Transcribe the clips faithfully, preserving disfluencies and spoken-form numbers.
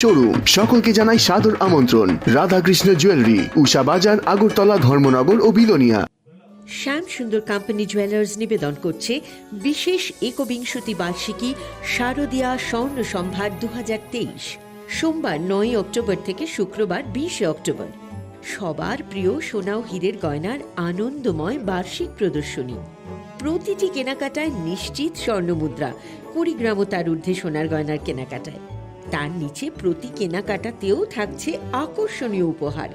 শোরুম, সকলকে জানাই সাদর আমন্ত্রণ। রাধাকৃষ্ণ জুয়েলারি, উষা বাজার, আগরতলা, ধর্মনগর ও বিলোনিয়া। শ্যাম সুন্দর কোম্পানি জুয়েলার্স নিবেদন করছে বিশেষ একবিংশতি বার্ষিকী শারদীয়া স্বর্ণ সম্ভার দু হাজার তেইশ, সোমবার নয়ই অক্টোবর থেকে শুক্রবার বিশে অক্টোবর। সবার প্রিয় সোনা ও হীরের গয়নার আনন্দময় বার্ষিক প্রদর্শনী। প্রতিটি কেনাকাটায় নিশ্চিত স্বর্ণমুদ্রা, কুড়ি গ্রাম ও তার ঊর্ধ্বে সোনার গয়নার কেনাকাটায়। তার নিচে প্রতি কেনাকাটাতেও থাকছে আকর্ষণীয় উপহার।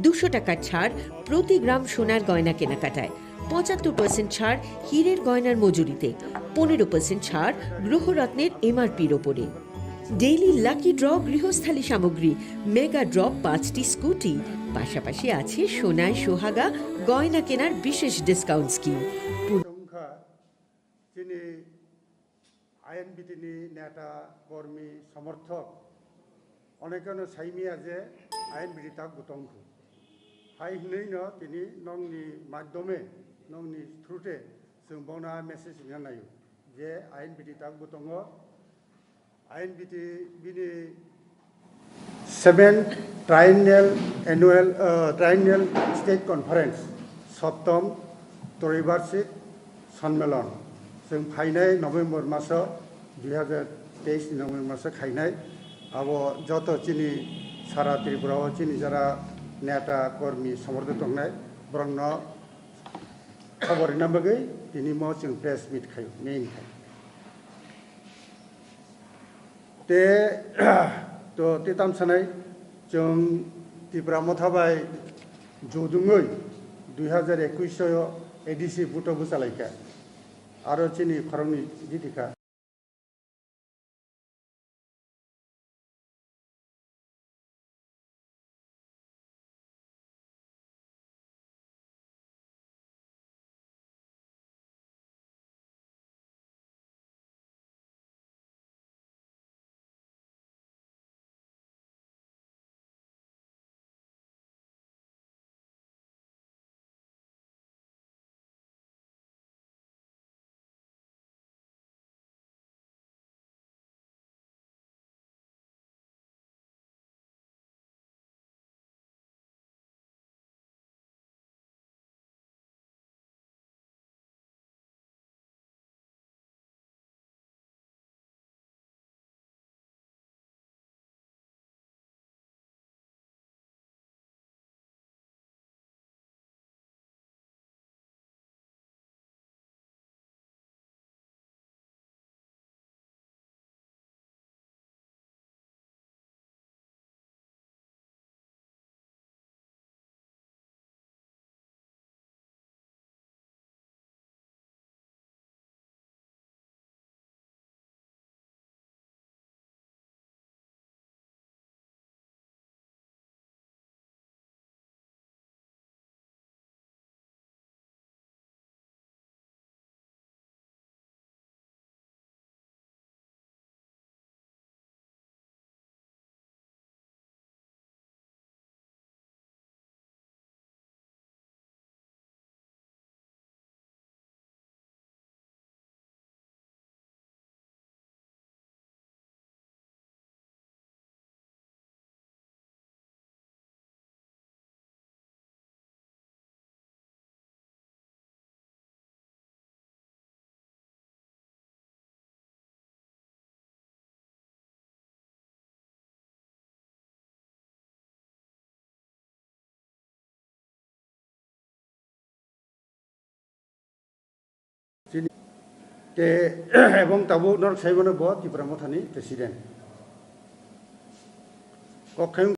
দুশো টাকার ছাড় প্রতি গ্রাম সোনার গয়না কেনাকাটায়, পঁচাত্তর পার্সেন্ট ছাড় হীরের গয়নার মজুরিতে, পনেরো পার্সেন্ট ছাড় গ্রহরত্নের এমআরপির ওপরে। ডেইলি লাকি ড্র গৃহস্থালী সামগ্রী, মেগা ড্রপ পাঁচটি স্কুটি, পাশাপাশি আছে সোনায় সোহাগা গয়না কেনার বিশেষ ডিসকাউন্ট স্কিম। সংখ্যা chini I N B T ni neta, kormi, somorthok, onekeno saimiya je I N B T tak bo tongkhu. Hai hwnwi no tini nokni madhyome, nokni through te chwng bono message rwna naio je I N B T tak bo tongo. I N B T bini seventh Triennial Annual, uh, Triennial State Conference, Soptom Troibarshik Sonmelon. Chwng phainai November maso, dui hazar teis ni November maso khainai. Abo joto chini sara Tripura o chini jara neta, kormi, somorthok tongnai, borokno khobor rwna bagwi tini mo chwng press meet khaio, main khai. Te, to, te tam sanai, chwng Tipra Motha bai jodungwi dui hazar ekush o A D C vote o bwchalaikha. Aro chini khoroknwi jiti kha. Chini te ebong tabuk norok saimano bo Tipra Mothani president. Kokhayung